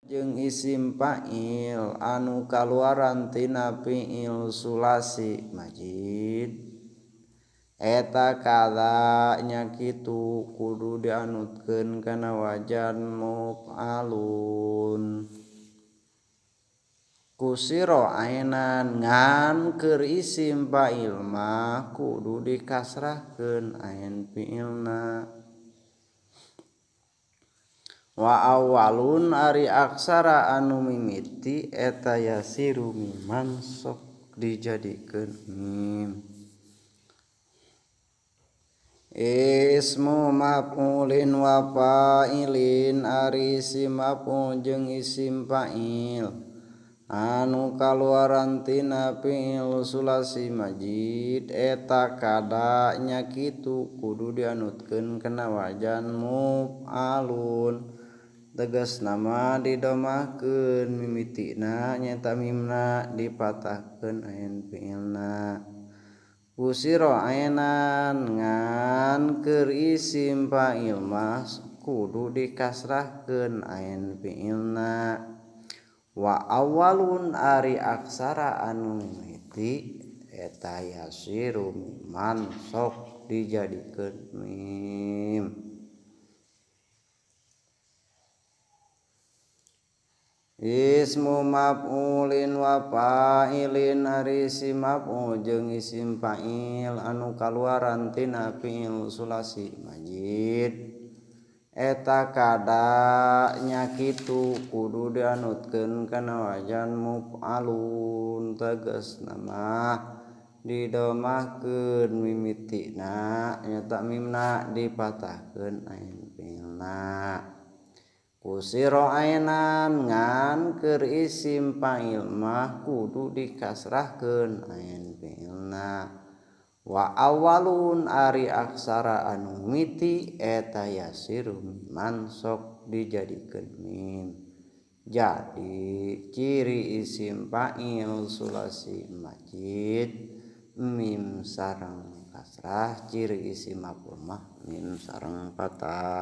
Jeung isim fa'il anu kaluaran tina fi'il sulasi majid eta kada nya kitu kudu dianutkeun kana wajan muf'alun kusiro ainan ngan keur isim fa'il mah kudu dikasrahkeun ain fi'ilna. Wa awalun ari aksara anu mimiti eta yasiru miman sok dijadikeun mim. Ismu maf'ulin wa fa'ilin ari isim maf'ul jeung isim fa'il anu kaluaran tina fi'il sulasi majid eta kada nya kitu kudu dianutkeun kana wajan muf'alun. Tegas nama didomahkeun mimitina nyata mimna dipatahkeun ain fi'ilna. Kusiro ainan ngan keur isim fa'il mah kudu dikasrahkeun ain fi'ilna. Wa awalun ari aksara anu mimiti eta yasiru miman sok dijadikeun mim. Ismu maf'ulin wa fa'ilin ari isim maf'ul jeung isim fa'il anu kaluaran tina fi'il sulasi majid eta kada nya kitu kudu dianutkeun kana wajan muf'alun. Tegasna mah didomahkeun mimitina nyata mimna dipatahkeun ain fi'ilna. Kusiro ainan ngan keur isim fa'il mah kudu dikasrahkeun ain fi'ilna. Wa awalun ari aksara anu miti eta yasiru miman sok dijadikeun mim. Jadi ciri isim fa'il sulasi majid mim sareng kasrah, ciri isim maf'ul mah mim sareng patah.